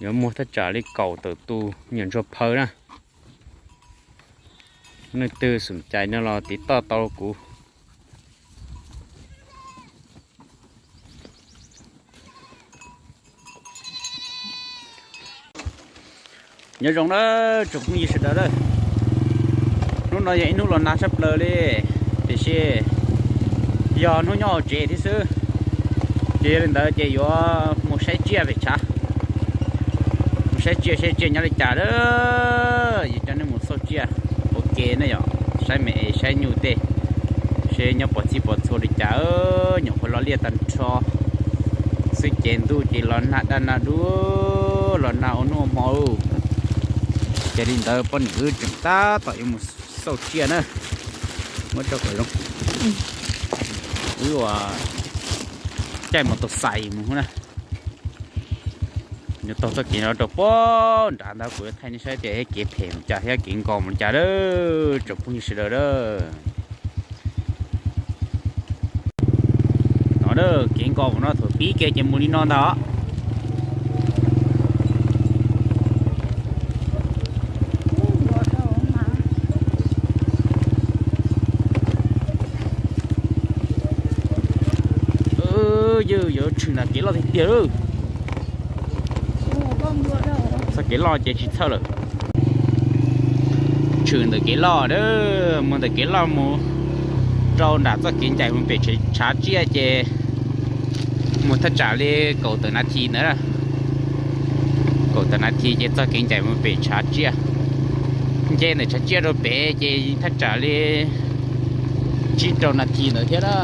Yuav muag thaj tsam li kaum tawm tus nyuam ntsuag phaw na. Leej twg xom cai no los tiv toj tau kuv. Nyob zoo na tsoom phooj ywg sawv daws na, hnub no yog ib hnub los nag tshaj plaws li, tiam sis yog hnub nyob hauv tsev thiab xwb. Ces yog li ntawd ces yuav mus saib tsiaj pem tshav, mus saib tsiaj saib tsiaj nyob li cas a. Yuav coj nej mus xauj tsiaj ua ke ne yom, saib me es saib nyuj tej, seb nyob pom txhij pom txhua li cas. Nyuam qhuav los liaj tag nrho xwb ces ntuj ces los nag daj nag dub, los nag ua hnub ua hmo. Ces li ntawd poj niam wb tseem tab tom yuav mus xauj tsiaj na. Muab rau kom zoo, wb ua caij mos tos xais mus na. Yuav taug txoj kev no rau puag nrad ntag, kuv yuav thaij nej saib tias kev phem mus cas thiab kev nkos mus li cas a tsoom phooj ywg sawv daws a. No kev nkos mus no thaum pib kiag ces mus li no ntag. Yog yuav tshwm nram kev loj tiag tiag lawm. Txoj kev loj ces tsis txhawj lawm. Tshwm ntawm kev loj a, mus ntawm kev loj mus rau nram txoj kev ncaim mus pem tshav tsiaj ces mus thaj tsam li kaum tawm nas this ntawd. Kaum tawm nas this ces txog kev ncaim mus pem tshav tsiaj. Nce ntawm tshav tsiaj rau pem ces thaj tsam li tsib rau nas this ntawd thiab na.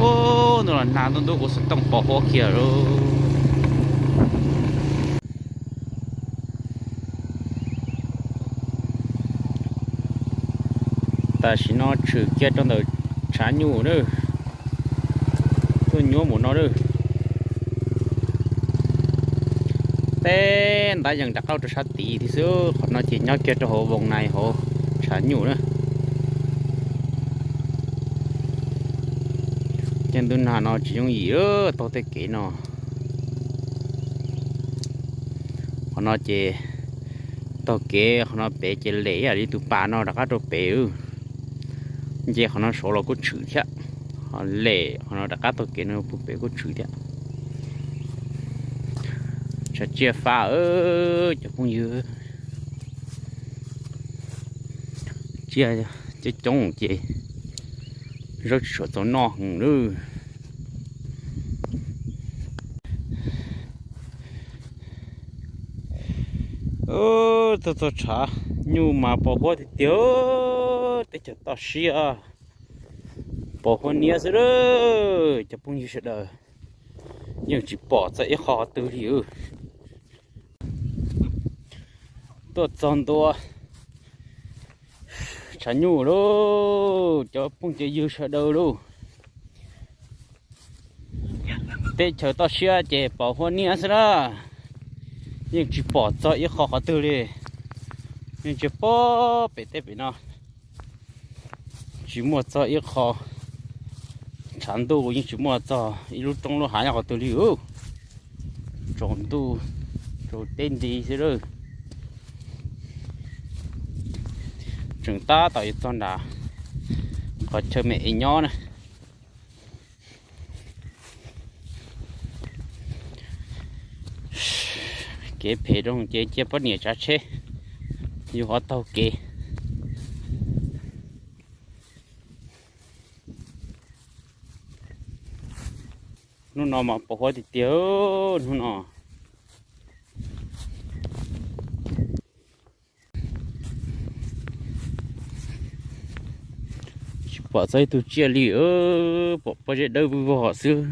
Ub, ntuj los nag ntuj ntub kuv xov tooj pos huab kiag lauj. Tam sim no tshwm kiag rau ntawm tshav nyuj na, tuaj nyuaj mus no na. Teb ntab yees rov qab rau sab tid thiab xwb, qhov no ces nyob kiag rau hauv voos nais hauv tshav nyuj na. Ces ntuj nag no tsis yooj yim taug tej kev no. Qhov no ces taug kev qhov no pem ces lem ib yam li tus pas no rov qab rau pem. Nce qhov no saud los kuj tshwm thiab, ho lem qhov no rov qab taug kev no puag pem kuj tshwm thiab. Tshav tsiaj fab cov phooj ywg. Tsiaj coob coob ces zaub tsis tshua txaus noj heev lawm. Tuaj txog tshav nyuj mas pos huab tiag tiag, teb chaws toj siab pos huab niab xwb lawm cov phooj ywg sawv daws. Yeej tsis pom txog ib qho qhov twg li. Tuaj txog ntua tshav nyuj lauj cov phooj cov ywg sawv daws lauj. Teb chaws toj siab ces pos huab niab xwb na. Yeej tsis pom txog ib qho qhov twg li. Yeej tsis pom pem teb pem no. Tsis muaj txog ib qho tshav ntuj, yeej tsis muaj txog ib lub roob lub hav nyob qhov twg li. Tsaus ntuj, tsaus teb nti xwb lawm. Tseem tab tom yuav txog nram qhov chaw me es nyob na. Kev phem zoo ces cia poj niam tsav tsheb, yus ho taug kev. Hnub no mas pos huab tiag tiag hnub no. Tsis pom txog ib tug tsiaj li, pom pob zeb dawb vog xwb.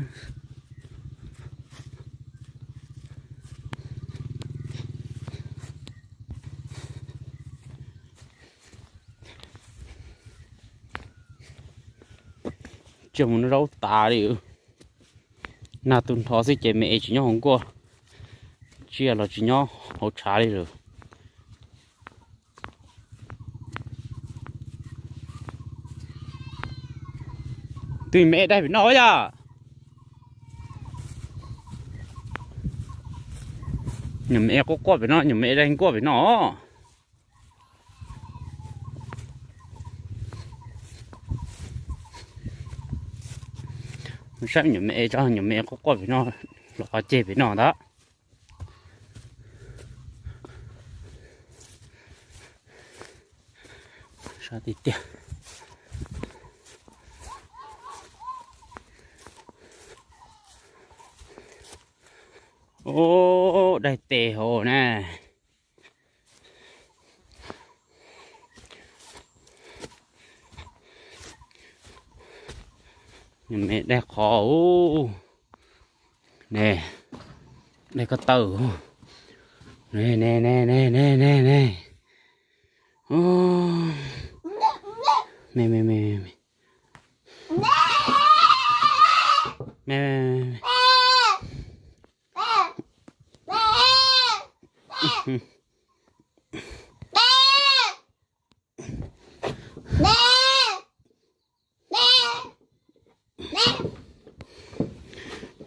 Tsiaj mus noj zaub tas li. Nag tu nrho xwb ces me es tsis nyob hauv nkuaj, tsiaj los tsis nyob hauv tshav li lawm. Twb me es daig pem no yom. Nyuam me es quaj quaj pem no, nyuam me es dai quaj pem no. Saib nyuam me es tso, nyuam me es quaj quaj pem no, los qhov ceg pem no ntag. Sab tiag tiag. Ub, daig tes hauv na. Nyuam me daig qhov ub. Ne, daig ko taw. Ne, ne, ne, ne, ne, ne, ne. Me, me, me, me, me. Me, me, me, me.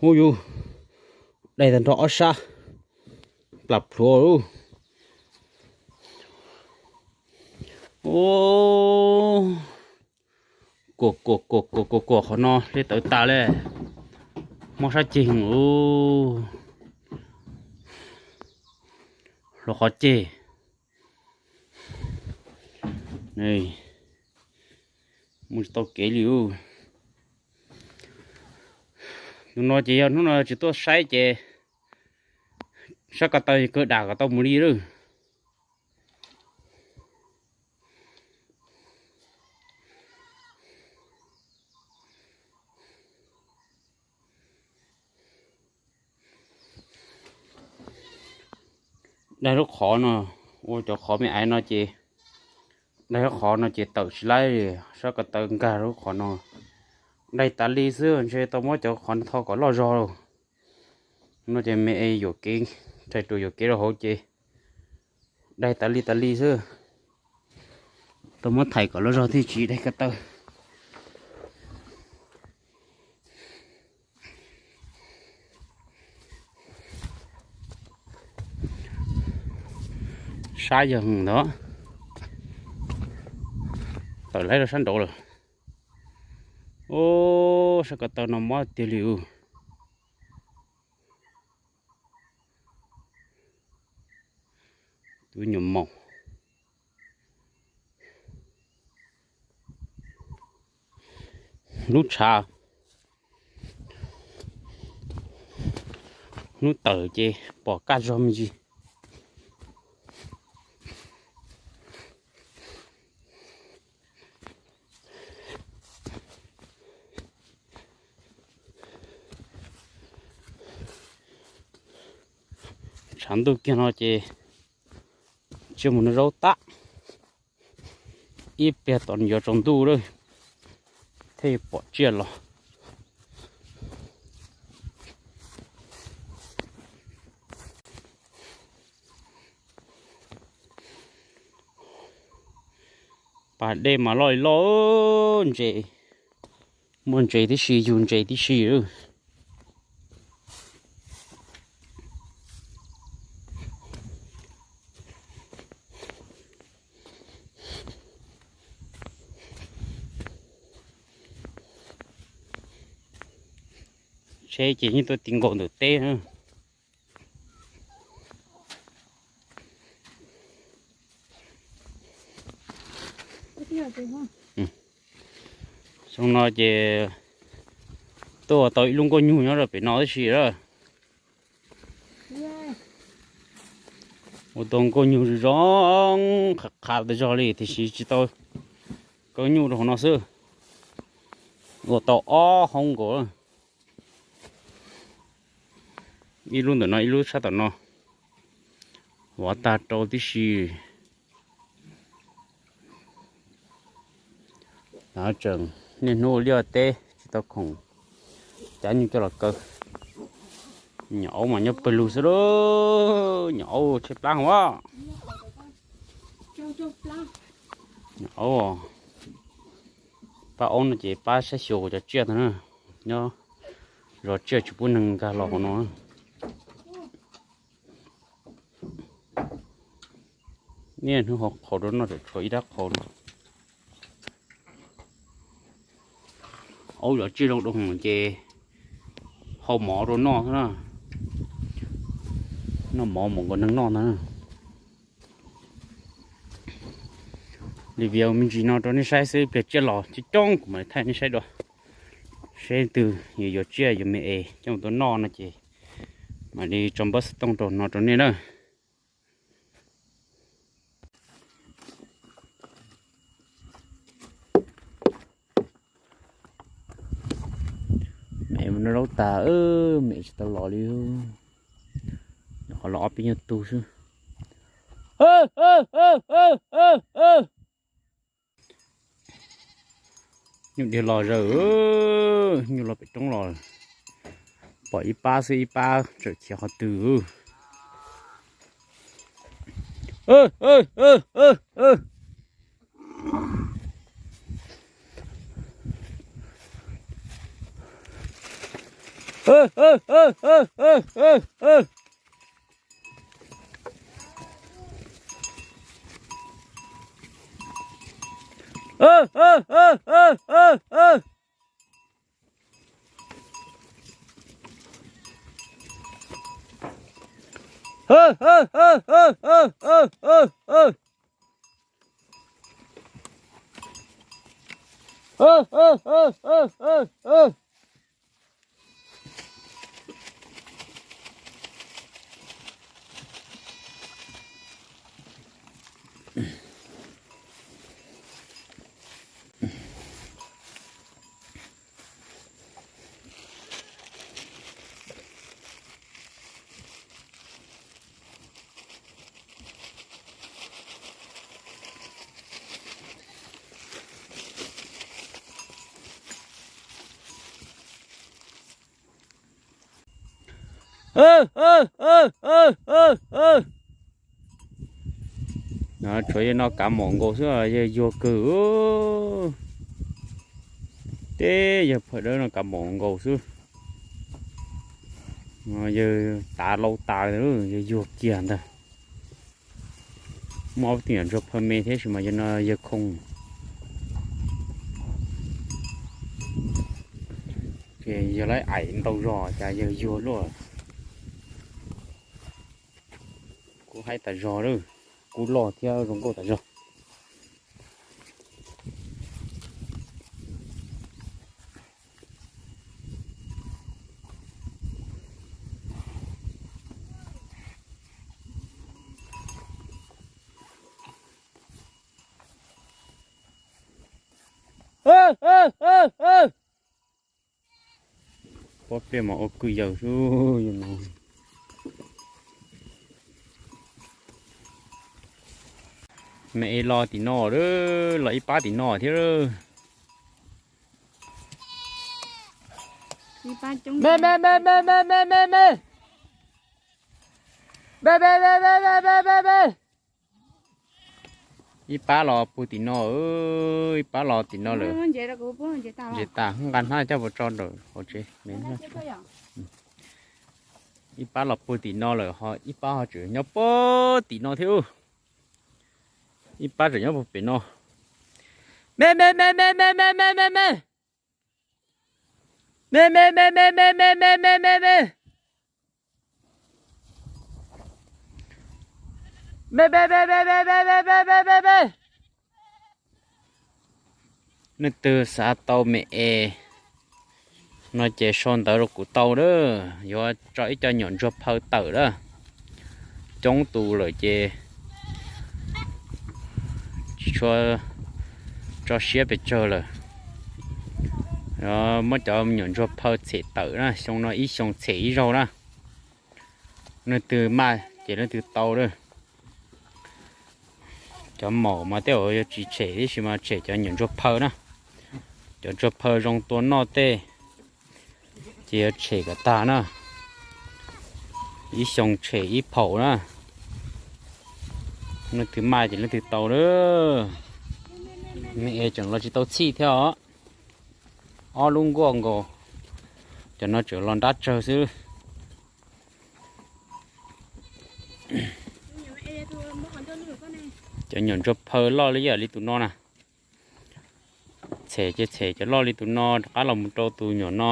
Ub yus, dai tag nrho ob sab, plam plhuav lub. Ub, kuam kuam kuam kuam kuam kuam qhov no li tawv tas li. Mob sab ceg ub, hluas qhov ceg. Mus tsis tau kev li ub. Tus no ces yog hnub no tsis tuaj saib ces sab ko taw kawg dam kom tau mus li lawm. Daig lub qhov no, ua cov qhov me aiv no ces, daig lub qhov no ces tawm tsis laib li, sab ko taw nkag lub qhov no. Daig tas li xwb ntshe tau muab cov qhov no tho kom loj zog lawm. No ces me es yuam kev, rhais ruam yuam kev rau hauv ces daig tas li tas li xwb. Tau muab thaij kom loj zog thiaj tsis daig ko taw. Sab yog ntawd, tawm laib rau sab nraud lawm. Ub, sab ko taw no mob tiag li ub. Tus nyuam maum. Lub tshav, hnub tawm ces pom kaj zog me ntsis. Tshav ntuj kiag no ces tsiaj mus noj zaub tag, ib pliag tom yuav tsaus ntuj lawm thiaj pom tsiaj los. Pas dej mas loj li loj, ntses, muaj ntses tib si, yug ntses tib si lawm. Tsheb ces yeej tuaj ti nkaus ntawm teb na. Xyoo no ces tuaj ua tau ib lub nkauj nyug nyob rau pem no tib si lawm. Ua tau nkauj nyug zoo zoo, qhav qhav tas zog li tiam sis tsis tau kaw nyuj rau hauv no xwb. Ua tau ob hoob nkaus. Ib lub ntawm no, ib lub sab tom no. Vov tag rau tib si. Tseem niaj hnub ua liaj teb tsis tau khoom cab nyuj coj los kaw. Nyuam aub mas nyob pawg lug xwb lauj, nyuam aub tshaib plab hos. Nyuam aub, pab aub no ces pab saib xyuas kuv cov tsiaj tag na, nyob zov tsiaj tsis pub neeg nkag los hauv no. Niaj hnub hau qhauv rau noj tseem tshuav ib rab qhauv no. Aub zov tsiaj zoo doo ces hau mov rau noj xwb na. Noj mov mus nkaus neeg noj ntag. Li video me ntsis no rau nej saib xwb, ib pliag tsiaj los coob coob kuv mam li thaij nej saib dua. Saib twg yuav yuav tsiaj yuav me es coj mus tua noj no ces mam li tso npawb xov tooj rau no rau nej na. Me mus noj zaub tas, me tsis tau los li. Nyuam qhuav los ob peb nyuag tug xwb. Nyuj diag los zaws, nyuj los pem roob los, pom ib pab xwb ib pab tseem khiav qhov twg. Tshuav yawg no kav mom nkaus xwb, yawg yuag kawg. Teb yawg phaj dawb no kav mom nkaus xwb. Yawg tav lau tas, yawg yuag kiag ntag. Muaj ob tug nyuam ntsuag phaw me thiab sis mas yawg no yawg khoo. Ces yawg lawv aim ntau zog cas yawg yuag luaj. Kub haib tas zog lawm, kub loj thiab zoo nkauj tas zog. Pob pliaj mas ua kwj yaws xwb. Me es los tim no, los ib pab tim no thiab. Me me me me me me me me. Me me me me me me me. Ib pab los puag tim no, ib pab los tim no lawm. Ntses tas, nqa hnab coj puas tso ntawm hauv tsev. Ib pab los puag tim no lawm ho ib pab ho tseem nyob puag tim no thiab. Ib pab tseem nyob puag pem no. Me me me me me me me me me. Me me me me me me me me me me. Me me me me me me me me me me. Leej twg xav tau me es no ces sau ntawv rau kuv tau lawm, yuav tso ib co nyuam ntsuag phaw tawm lawm. Coob tus lawm ces tsis tshua tso siab pes tsawg lawm. Muab cov nyuam ntsuag phaw tshem tawm na, xyoo no ib xyoo tshem ib zaug na. Leej twg maj ces leej twg tau lawm. Cov maum mas tej zaum yuav tsis tshem tib si mas tshem cov nyuam ntsuag phaw na. Cov ntsuag phaw zoo tua noj tej ces yuav tshem kom tag na. Ib xyoo tshem ib phaum na. Leej twg maj ces leej twg tau lawm. Me es tseem los tsis tau txhij thiab os. Ob lub nkuaj nkaus, cov no tseem los nrab tsawg xwb. Cov nyuam ntsuag phaw loj li yam li tus no na. Txhem ces txhem cov loj li tus no rov qab los mus rau tus nyuam no.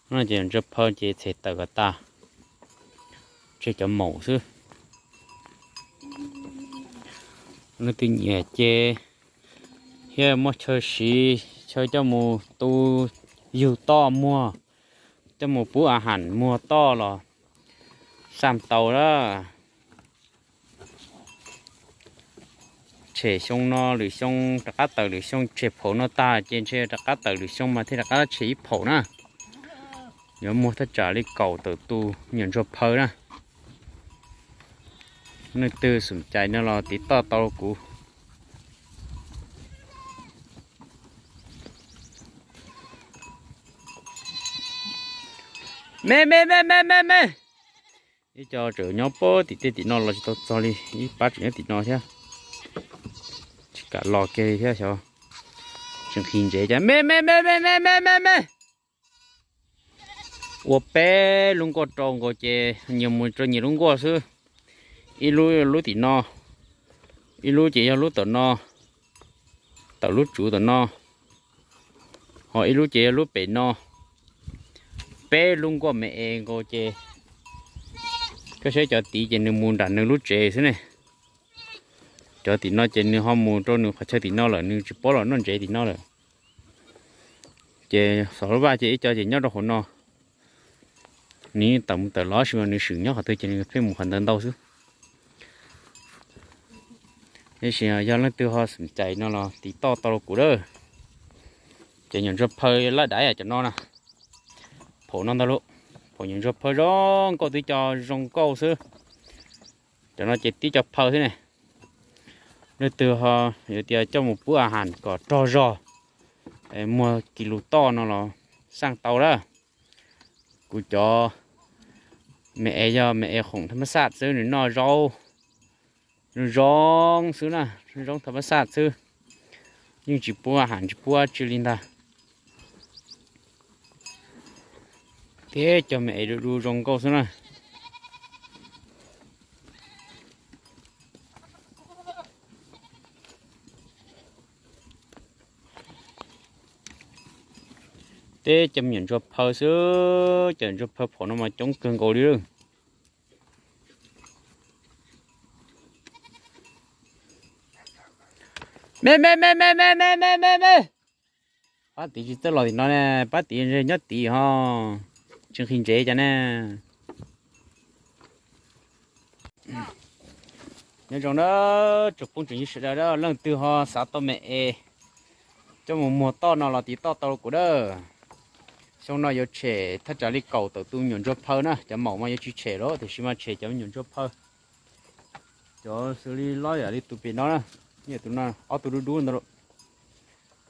No ces nyuam ntsuag phaw ces txhem tawm kom tas, tseg cov maum xwb. Leej twg nyiam ces thiab muab chaw siv, chaw coj mus tu yug toj muag, coj mus pub a ham muag toj los xaj tau lawm. Tshem xyoo no lwm xyoo rov qab tawm lwm xyoo, tshem phaum no tag ces ntshe rov qab tawm lwm xyoo mas thiaj rov qab tshem ib phaum na. Yuav muag thaj tsam li kaum tawm tus nyuam ntsuag phaw na. Leej twg xom cai no los tiv toj tau kuv. Me me me me me me. Ib co tseem nyob puag tim tej tim no los tsis tau txog li, ib pab tseem nyob tim no thiab. Tsis kam los kiag li thiab xyov. Tseem nqhis ntsev cas me me me me me me me me. Ua peb lub nkuaj rau nkaus ces nyias mus rau nyias lub nkuaj xwb. Ib lub, lub tim no, ib lub ces yog lub tom no, tawm lub tsuv tom no, ho ib lub ces yog lub pem no. Peb lub nkuaj me es nkaus ces koj saib cov tid ces nws mus nram nws lub tsev xwb ne. Cov tim no ces nws ho mus rau nws qhov chaw tim no lawm, nws tsis paub los noj ntsev tim no lawm. Ces xov lub vaj ces ib co ces nyob rau hauv no. Nws yeej tawm mus tawm los sis mas nws swm nyob qhov twg ces nws pheej mus qhov ntawd ntau xwb. Tiam sis yog leej twg ho xom cai no los tiv toj tau rau kuv lawm. Ces nyuam ntsuag phaw laj dav yam cov no na. Phaum no ntag lauj. Phaum nyuam ntsuag phaw zoo nkauj, tib co zoo nkauj xwb. Cov no ces tib co phaw xwb ne. Leej twg ho yuav tias coj mus pub a has kom rog zog, muag kis lus toj no los xaj tau lawm. Kuv cov me es yog me es khoom thab mab xaj xwb, nws noj zaub zoo zoo xwb na, zoo thab mab xaj xwb. Yeej tsis pub a has tsis pub dab tsi li ntag. Tib co me es du du zoo nkauj xwb na. Tib co me nyuam ntsuag phaw xwb, cov ntsuag phaw phaum no mas coob kawg nkaus li lawm. Me me me me me me me me me. Pab tid tsis txawj los tim no ne, pab tid ntshe nyob tid ho tsis nqhis ntsev cas ne. Nyob zoo na, tsoom phooj tsoom ywg sawv daws, leej twg ho xav tau me es coj mus muag toj no los tiv toj tau kuv dawb. Xyoo no yuav tshem thaj tsam li kaum tawm tus nyuam ntsuag phaw na, cov maum mas yuav tsis tshem lawm tiam sis mas tshem cov nyuam ntsuag phaw. Cov xws li lob yam li tus pem no na, tus no ob tug dub dub ntawd,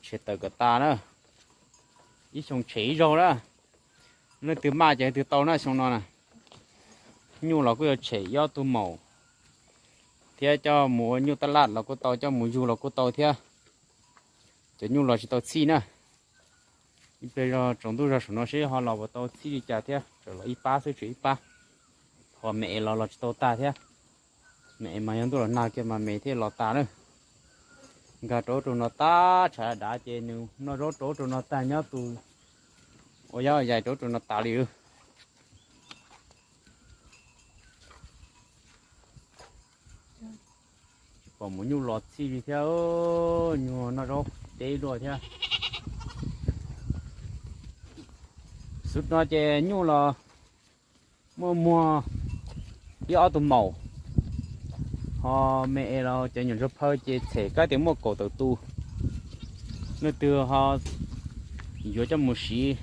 tshem tawm kom tas na. Ib xyoo tshem ib zaug na. Leej twg maj ces leej twg tau na xyoo no na. Nyuj los kuj yuav tshem ib ob tug maum thiab, coj mus ua nyuj taj laj los kuj tau, coj mus yug los kuj tau thiab. Cov nyuj los tsis tau txhij na. Ib pliag zog tsaus ntuj zog saum no seb ho los puas tau txhij li cas thiab, tseem los ib pab xwb tsis ib pab. Ho me es los los tsis tau tag thiab. Me es mas yog ntuj los nag kiag mas me thiaj los tas na. Nkag rau ub rau no tag, tshav dav ces nws noj zaub rau ub rau no tag, nyob tus ua yab ua yais rau ub rau no tas li. Tsis pom mus nyuj los txhij li thiab, nyuj noj zaub deb luaj thiab. Xub no ces nyuj los muaj muag ib ob tug maum, ho me es los cov nyuam ntsuag phaw ces txhem kab tias muaj kaum tawm tus. Leej twg ho yuav coj mus siv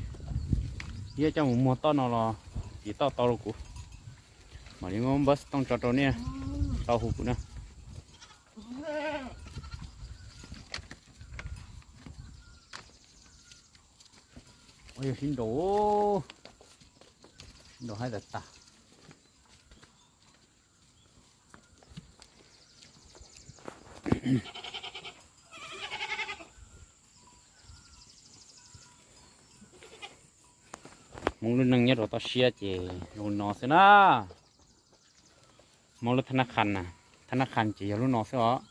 thiab coj mus muag toj no los tiv toj tau rau kuv, mam li muab npawb xov tooj tso rau nej tau hu kuv na. Ua yog sib nraus, sib nraus haib tas tas. Hmoob lub neej nyob rau toj siab ces zoo no xwb na. Hmoob lub thab nab qha na, Thab nab qha ces yog lub no xwb os.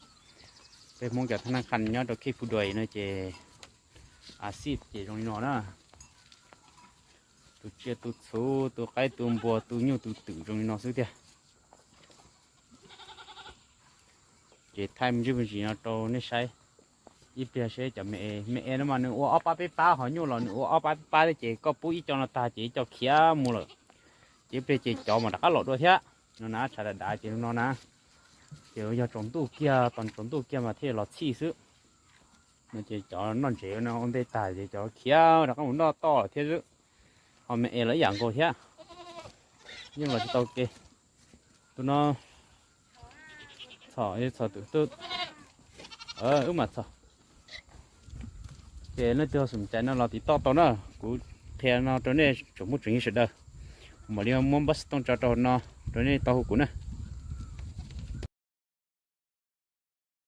Peb Hmoob cov thab nab qha nyob rau khej phu duas no ces a xij ces zoo li no na. Tus tsiaj tus txhuv, tus qaib tus npua, tus nyuj tus twm zoo li no xwb tiag. Ces thaij me ntsis me ntsis no rau nej saib ib pliag seb cov me, me es no mas nws ua ob pab peb pab, ho nyuj los nws ua ob pab peb pab thiab, ces koj pub ib co no tag ces ib co khiav mus lawm. Ces ib pliag ces cov mas rov qab los dua thiab. No na, tshav dav dav ces no na, ces yog tsaus ntuj kiag, tos tsaus ntuj kiag mas thiaj los txhij xwb. No ces cov noj ntsev no ua ntej tag ces cov khiav rov qab mus noj toj lawm thiab xwb. Ho me es los ib yam nkaus thiab. Yeej los tsis tau ke. Tus no txhom, txhom tus, wb mam txhom. Ces leej twg ho xom cai no los tiv toj tau na, kuv qhia no rau nej tsoom Hmoob tsoom yawg sawv daws. Mam li muab npawb xov tooj tso rau no rau nej tau hu kuv na.